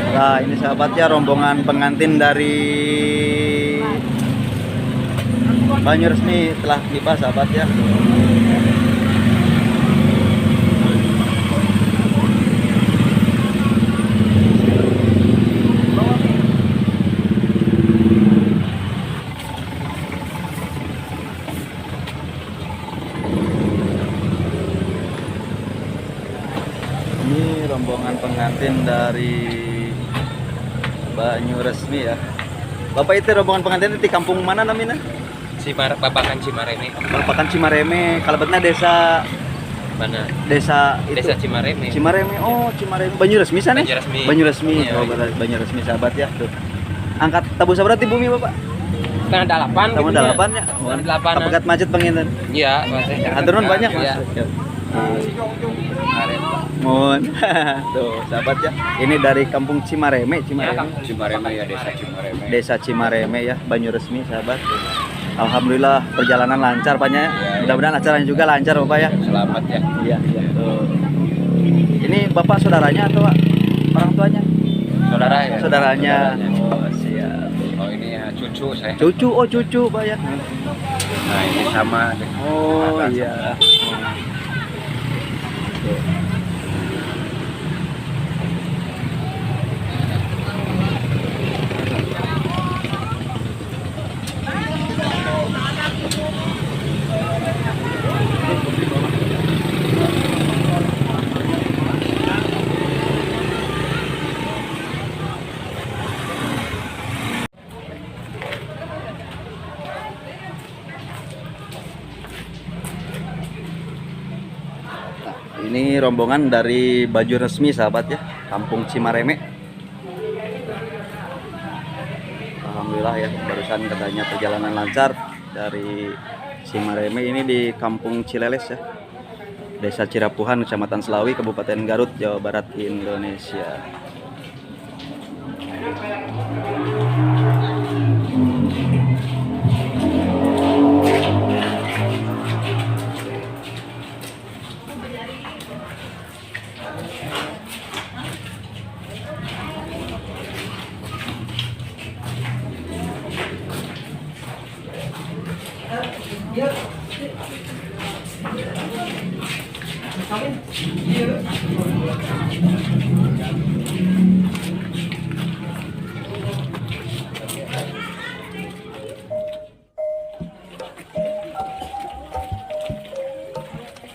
Nah, ini sahabat ya, rombongan pengantin dari Banyuresmi telah tiba sahabat ya. Ini rombongan pengantin dari Banyuresmi ya. Bapak itu rombongan pengantin di kampung mana namanya? Babakan Cimareme. Babakan Cimareme, kalebetna desa Mana? Desa itu. Desa Cimareme. Cimareme. Oh, Cimareme. Banyuresmi sana? Banyuresmi. Banyuresmi. Iya. Oh, Banyuresmi sahabat ya. Tuh. Angkat tabuh sabaraha di bumi, Bapak? 7:30. Setengah delapan ya. 7:30. Kapegat macet penginten. Iya, Hatur nuhun banyak, Mas. Iya. Mohon. Tuh, sahabat ya. Ini dari kampung Cimareme, Cimareme. Cimareme ya, desa Cimareme. Desa Cimareme ya, Banyuresmi sahabat. Alhamdulillah perjalanan lancar Pak ya. Mudah-mudahan acaranya juga lancar Bapak ya. Selamat ya. Iya, iya. Tuh. Ini Bapak saudaranya atau Pak? Orang tuanya? Saudara ya. Saudaranya. Oh, siap. Oh, ini ya cucu saya. Cucu, oh cucu Pak ya. Nah, ini sama. Oh, iya. Tuh. Ini rombongan dari Banyuresmi sahabat ya, Kampung Cimareme. Alhamdulillah ya, barusan katanya perjalanan lancar dari Cimareme ini di Kampung Cileles ya, Desa Cirapuhan, Kecamatan Selawi, Kabupaten Garut, Jawa Barat, Indonesia.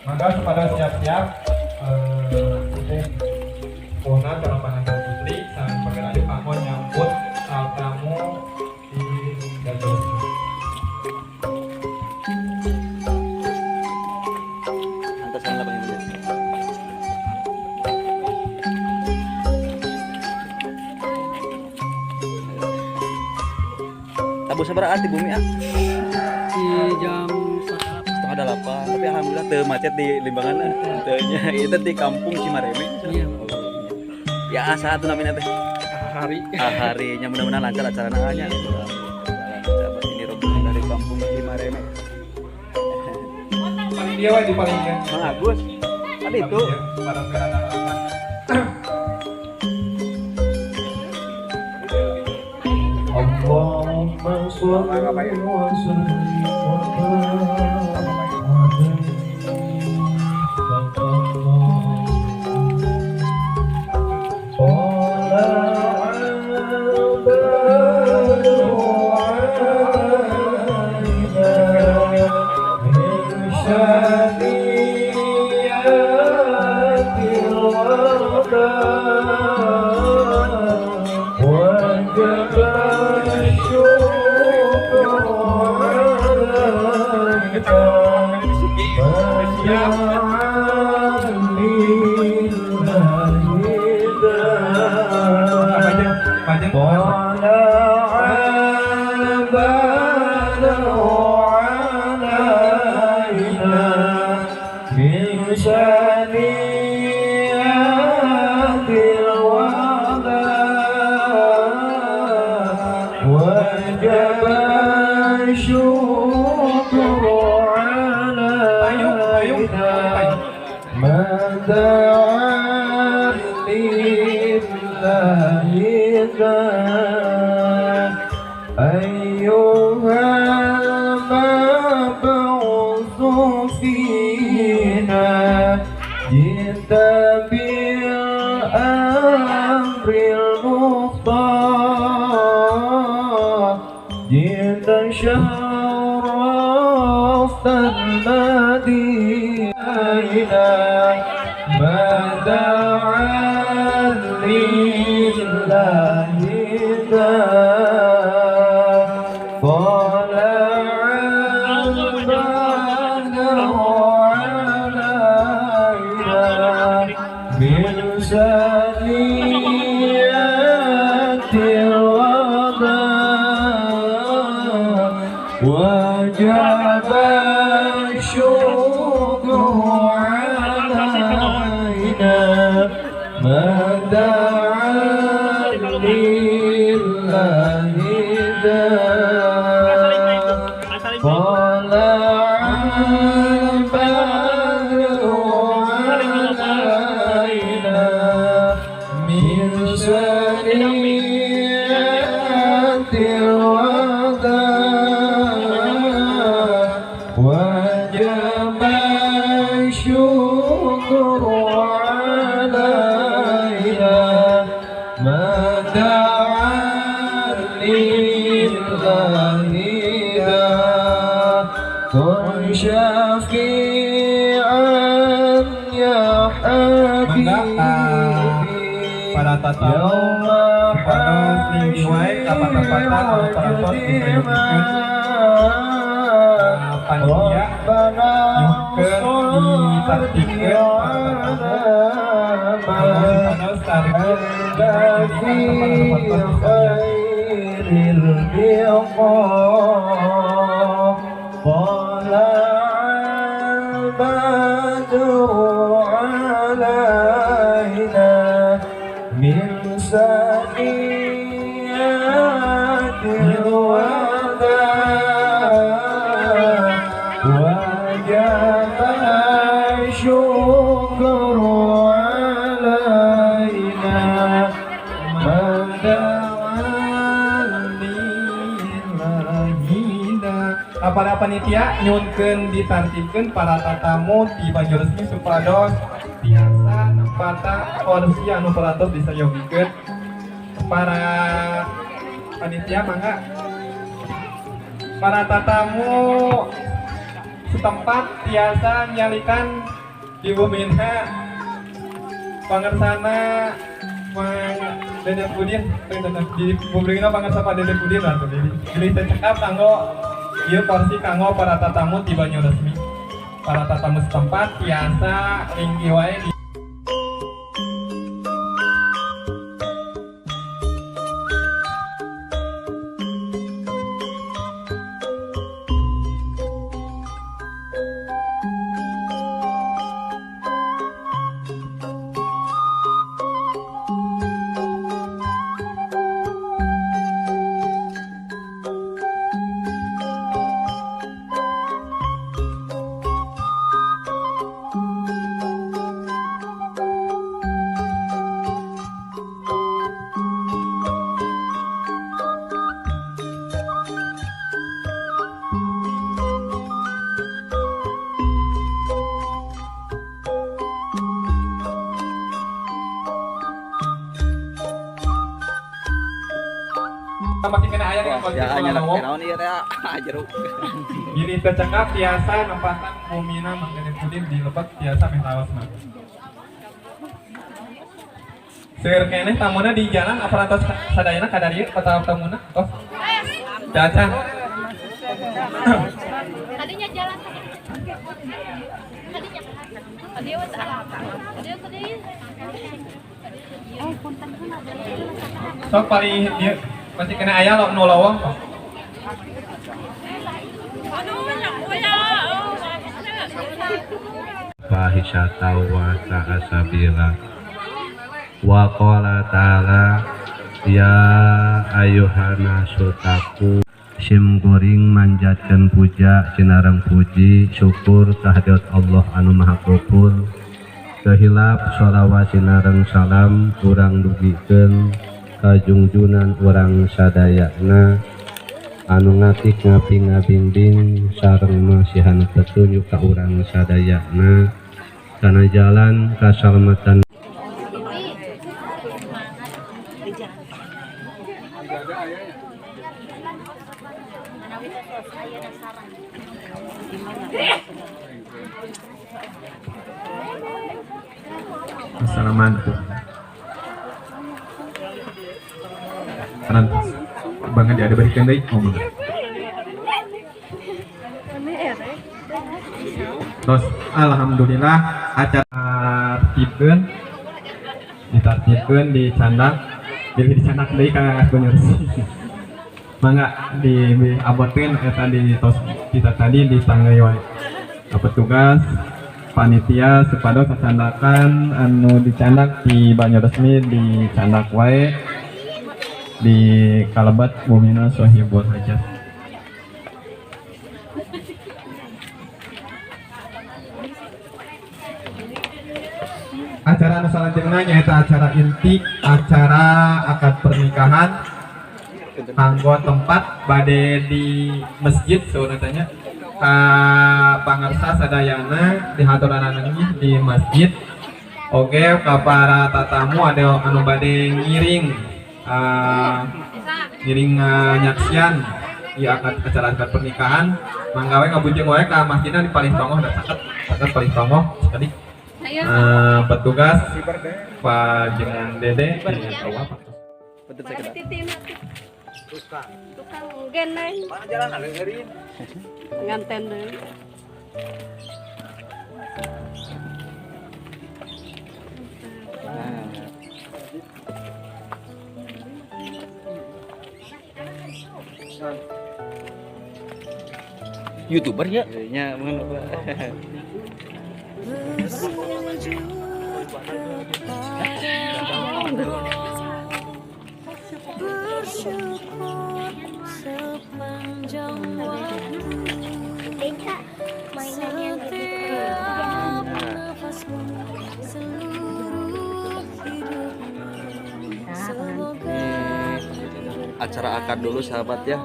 Maka kepada siap-siap Pona calon pengantin putri sang pagelayu kanggo nyambut tamu di Banyuresmi. Antasan lah pengantin. Tabuh sabaraha di bumi ah? Di jam 7:30, tapi alhamdulillah teu macet di Limbangan teu nya. Itu di kampung Cimareme. Iya. Ya asa atuh namina teh. Hari. Harinya mudah-mudahan lancar acarana nya. Sahabat, ini rombongan dari kampung Cimareme. Paling dia wae di paling dia. Mang Agus. Ada itu. Para peranakan. Allahumma sholli wa sallim wa barik ما دعا لله. أيها المبعوث فينا جئت بالأمر المختار جئت شرفت المدينة ما دعا لله طلع البدر علينا من ثنيات الوداع وجب الشكر علينا ما دعا لله طلع البدر علينا من ثنيات الوداع وجب الشكر علينا ما دعا لله كن شفيعا يا حبيبي para tatamu panos linggih wae tapatan-tapatan anu parantos disayogikeun panitia nyuhunkeun ditartibkeun para tatamu panos tartib tempat anu parantos طلع البدر علينا من ثنيات الوداع وجب الشكر علينا ما دعا لله. Para panitia nyunkeun ditartibkeun para tatamu di baju resmi supados tiasa nempatan kursi anu parantos disayogikeun. Para panitia mangga para tatamu setempat tiasa nyalikan di bumina pangersana Mang Dede Pudin di bumina pangersa Pak Dede Pudin lah tuh jadi cekap kanggo ieu porsi kanggo para tatamu di banyu resmi. Para tatamu setempat tiasa linggih wae di masih kena ayam yang ya, naon ieu teh jeruk. Bilih teu cekap tiasa nempatan bumina Mang Dede Pudin di lebet tiasa meh raos mah. Seueur keneh tamuna di jalan aparantos sadayana ka dieu ka tamuna tos. Caca. Tadinya jalan tadinya. Tadinya tadi. Punten heula. Sok paling ieu masih kena ayah lo nu lowong kok. Fahisyata wa sa'asabila wa qala ta'ala ya ayuhana sutaku sim goring manjatkeun puja sinareng puji syukur kahadirat Allah anu maha gofur kehilap sholawat sinareng salam kurang dugikeun kajungjunan urang sadayana anu ngatik ngapi ngabingbing sareng masihan petunjuk ka urang sadayana kana jalan kasalamatan. Assalamualaikum. Kanan banget ada barikan deui ngomong. Terus alhamdulillah acara tertibkeun ditartibkeun dicandak jadi dicandak deui ka penyersi. Mangga di abotin eta di tos kita tadi ditanggai wae. Petugas panitia supados sacandakan anu dicandak di Banyuresmi dicandak wae di kalebat bumina Sohibul Hajat. Acara anu salajengna nyaeta acara inti, acara akad pernikahan kanggo tempat bade di masjid saurna tanya ka pangersa sadayana dihaturanan di masjid. Oke, ka para tatamu ada anu bade ngiring ngiring nyaksian di akad acara akad pernikahan mangga we ngabujeng wae ka masjidna di paling tongoh da caket caket paling tongoh sakedik. Petugas Pak jenengan Dede tukang geneng nganten deui. YouTuber ya? Nya mengapa? Bersyukur sepanjang waktu, setiap nafasmu, seluruh hidupmu. Semoga acara akad dulu sahabat ya,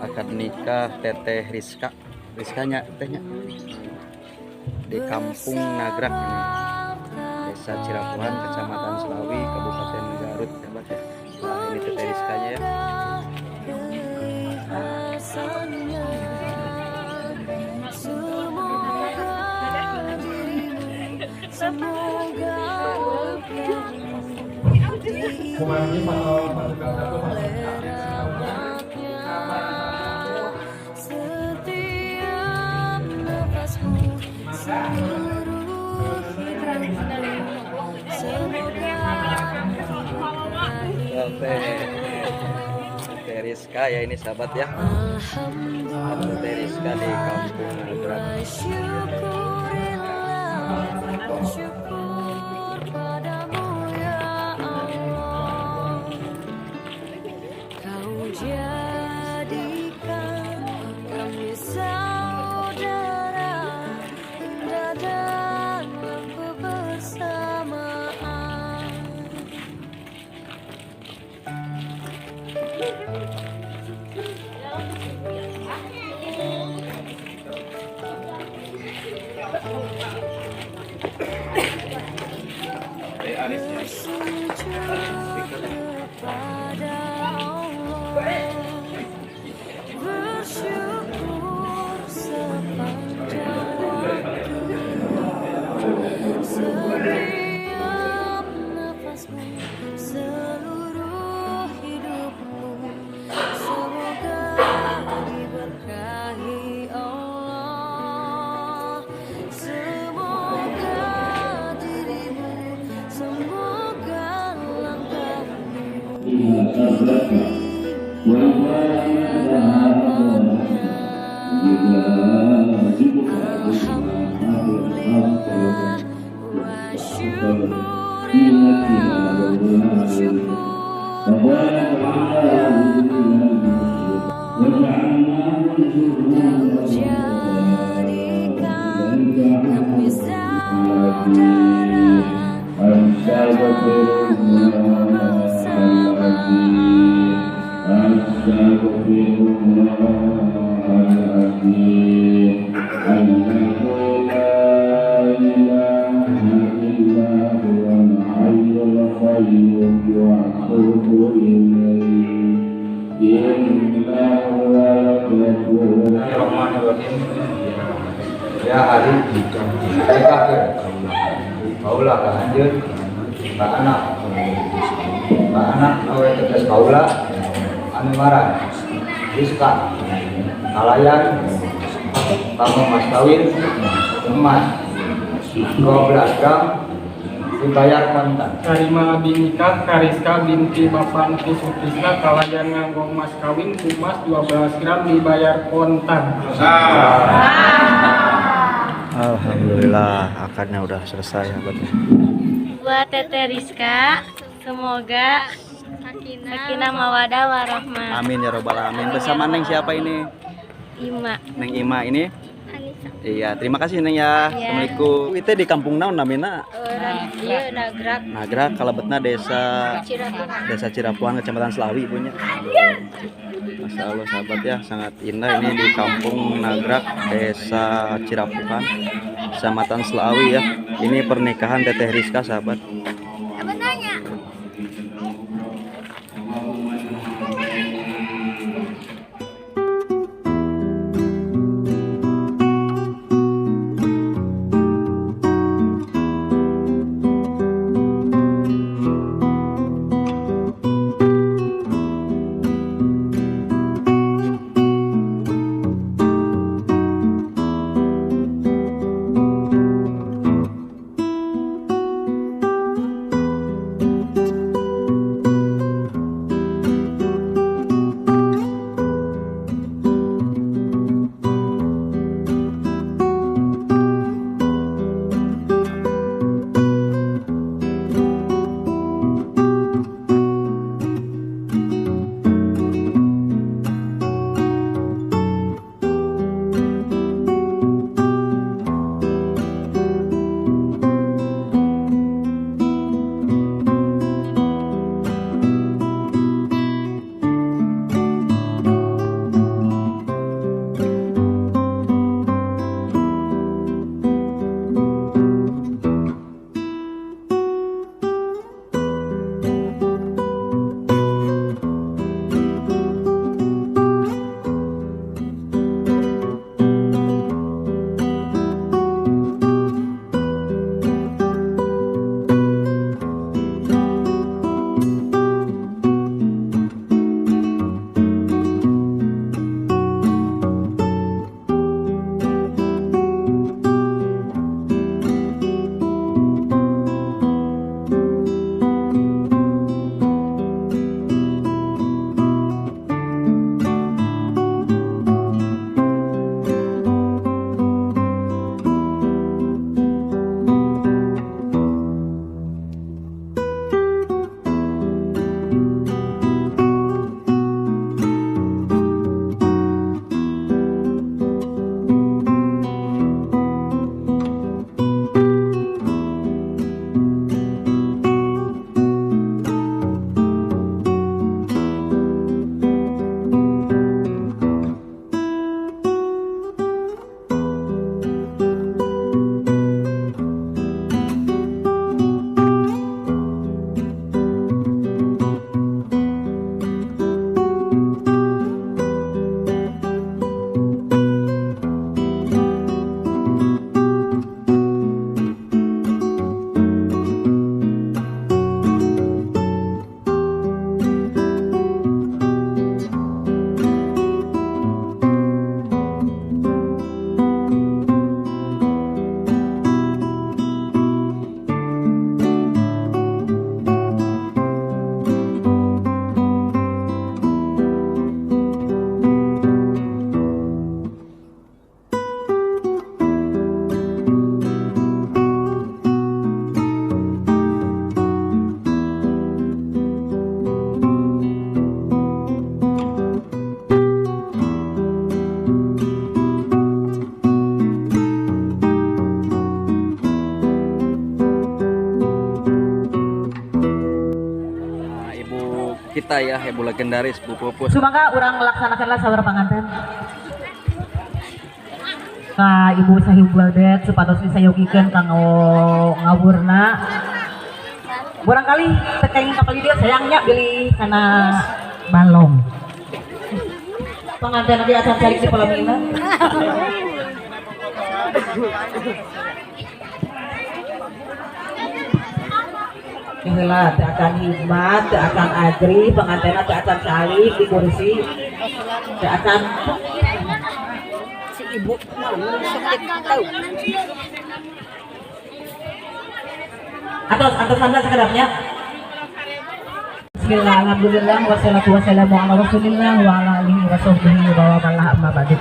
akad nikah Teteh Rizka, Rizkanya tehnya di Kampung Nagrak ini, Desa Cirapuhan, Kecamatan Selawi, Kabupaten Garut sahabat ya. Nah, ini Teteh Rizkanya ya. Setiap nafasmu, seluruh hidupmu, semoga Teteh Rizka ya ini sahabat ya. Teteh Rizka di Kampung Nagrak. Bersyukur padamu ya Allah, Kau jadikan kami saudara indah dalam kebersamaan. Bersujud kepada Allah, bersyukur sepanjang waktu, setiap nafasmu, seluruh hidupmu, semoga diberkahi Allah. Semoga dirimu, semoga langkahmu Alhamdulillah wa syukurillah, bersyukur Kau jadikan kami saudara dalam kebersamaan. Astaghfirullahaladzim annahu la ilaha illa huwal hayyul qayyum wa atubu ilaihi innahu huwal Bismillahirrahmanirrahim. Ya hari nikahkeun kaula ka anjeun ka anak awe tegas kaula anu ngaran Rizka kalayan kanggo mas kawin emas 12 gram dibayar kontan. Tarima abdi nikah ka Rizka binti Bapak Nti Sutrisna kalayan nganggo mas kawin emas 12 gram dibayar kontan. Alhamdulillah akadnya udah selesai ya, sahabat. Buat Teteh Rizka, semoga sakinah mawadah warahmah. Amin ya robbal alamin. Bersama Neng siapa ini? Ima. Neng Ima ini? Anissa. Iya, terima kasih Neng ya. Iya. Assalamualaikum. Itu di kampung naon namina? Iya, Nagrak. Nagrak kalebetna desa Cirapuhan. Desa Cirapuhan, Kecamatan Selawi punya. Masya Allah sahabat ya, sangat indah ini di kampung Nagrak, Desa Cirapuhan, Kecamatan Selawi ya. Ini pernikahan Teteh Rizka sahabat. kita ya, ibu legendaris Bu Pupus. Sumangga urang laksanakanlah saur panganten. Ka Ibu Sahibul Bait supados disayogikeun kanggo ngawurna. Barangkali teu kenging kapali dia sayangnya bilih kana balong. Pengantin lagi acan calik di pelaminan. Heula teu acan hikmat, teu acan ajri, pengantinna teu acan calik di kursi. Teu acan si ibu tahu. Atos atos anda sakedapnya. Bismillah, alhamdulillah, wassalatu wassalamu ala rasulillah wa ala alihi wa sahbihi wa man amma ba'du.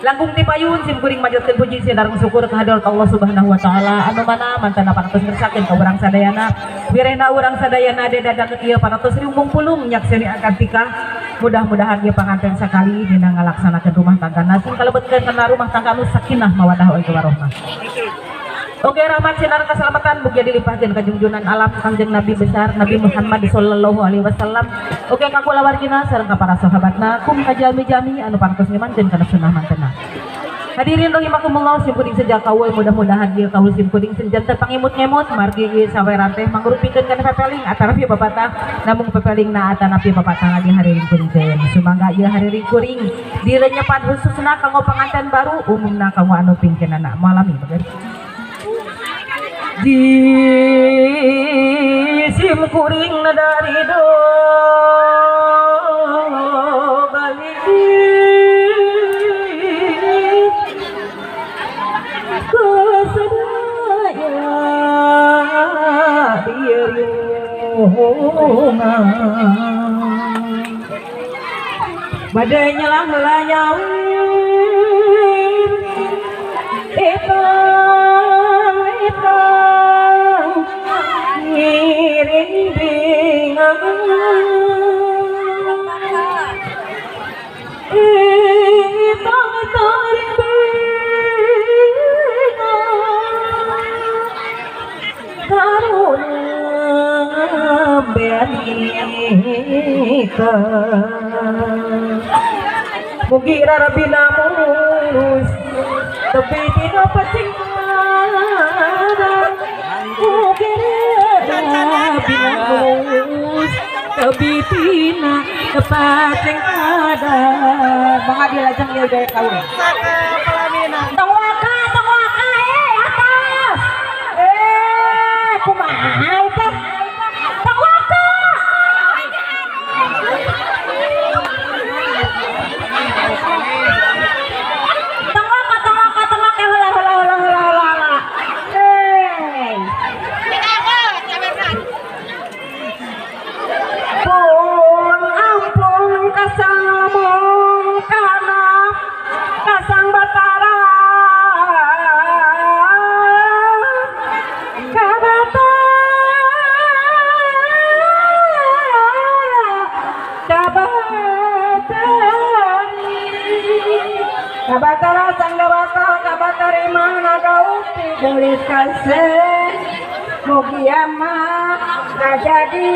Langkung ti payun sim kuring majatkeun puji sareng syukur kehadirat Allah Subhanahu wa taala anu mana mantana panatos ngersakeun ka urang sadayana. Wirehna urang sadayana dedadanget ieu panatos riumbung pulung nyakseni akad nikah. Mudah-mudahan ieu panganten sakali dina ngalaksanakeun rumah tangga sing kalebetkeun kana rumah tangga anu sakinah mawaddah warahmah. Oke, rahmat sinar keselamatan mugia dilimpahkeun ka junjunan alam Kangjeng Nabi besar Nabi Muhammad sallallahu alaihi wasallam. Oke, ka kulawargina sareng ka para sahabatna kum ka jalmi-jalmi anu pantos ngemanten kana sunnah mantena. Hadirin rahimakumullah, sim kuring sejak kaul mudah-mudahan ieu kaul sim kuring senjanten pangimut-ngemut margi ieu saweran teh mangrupikeun kana pepeling atanapi papatah namung pepelingna atanapi papatah di hariring kuring teh. Sumangga ieu hariring kuring direnyepan khususna kanggo panganten baru umumna kanggo anu pingkenana malami bager. Di sim kuring dari do balik kesedaya diriungan badai nyelang layawin etang etang ngiring bingang etang etang karuna beanika mugi rarabina mulus tepi tina pacingkara mugi rarabina mulus tepi tina pacingkara. Mangga dilajeng ieu gaya kaul. Tong waka atas. Kumaha teh? Tong waka. Tong waka tong waka tong waka heula heula heula heula heula. Pun ampun kasamung kana kasang Batara. Kabatara sang Batara kabatari mana kaupi gelis kasih mugia mah kajadi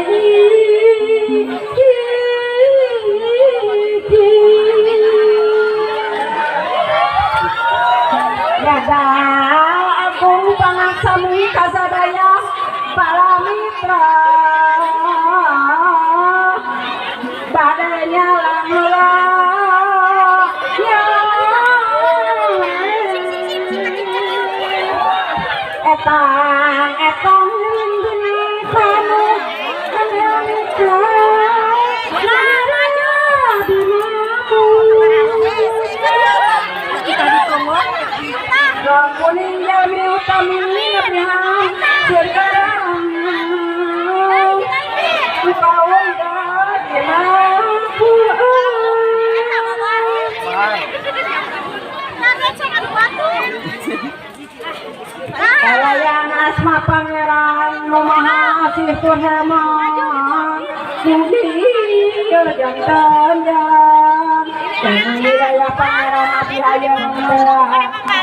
yada agung pangaksamu kasadaya para mitra badanya langla etang etang linduni kamu naranya binamu kuning jami utami lebihan sekarang kau Kalayan asma pangeran nu maha asih tur heman mugi jantan jalan jangan wilayah pangeran abdi hayang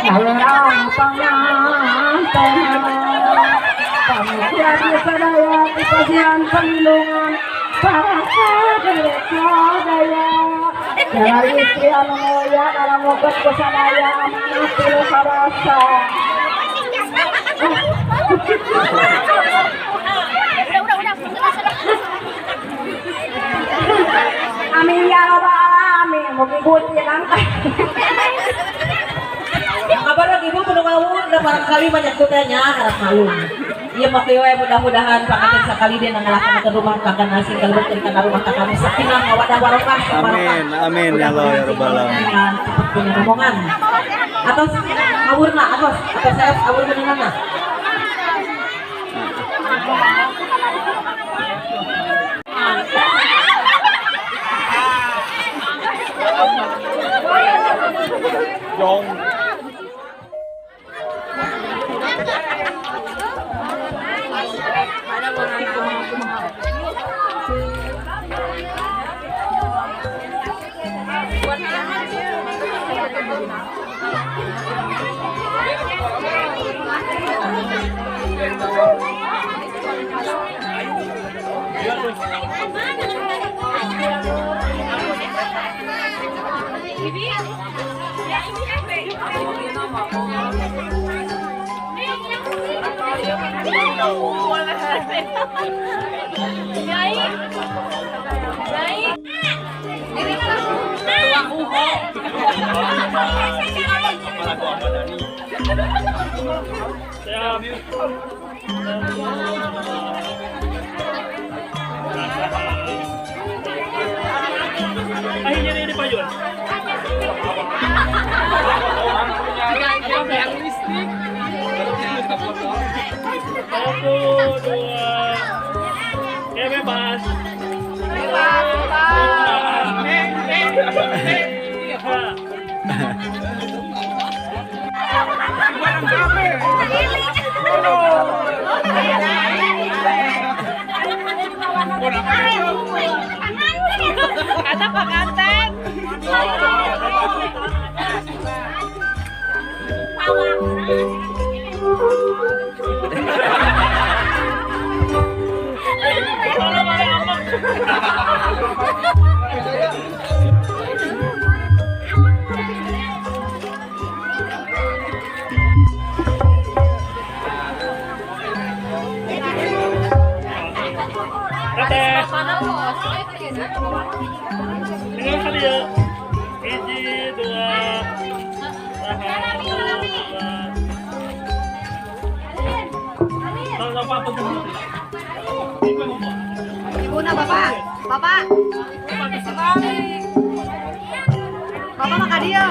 kawerang panganten pamukti abdi sadaya dipasihan perlindungan Jalari istri anu mulia dalam mogot kusadaya amanah tilu harasa. Amin ya rabbal alamin. Mugi guci nangka. Kabar lagi ibu kudu ngawur da barangkali banyak kutanya harap malum. Iya mau we mudah-mudahan panganten sakali dia ngalaksanakeun rumah tangga asing kalebet kana rumah tangga sakinah mawaddah warahmah. Amin amin ya Allah ya rabbal alamin. Cepet punya rombongan. Atau ngawurna atau saya ngawur beunana. Jong. Bebas. Kata pengantin. Dengan kali ya. 1, 2, Ibu na bapak, bapak, bapak maka dia.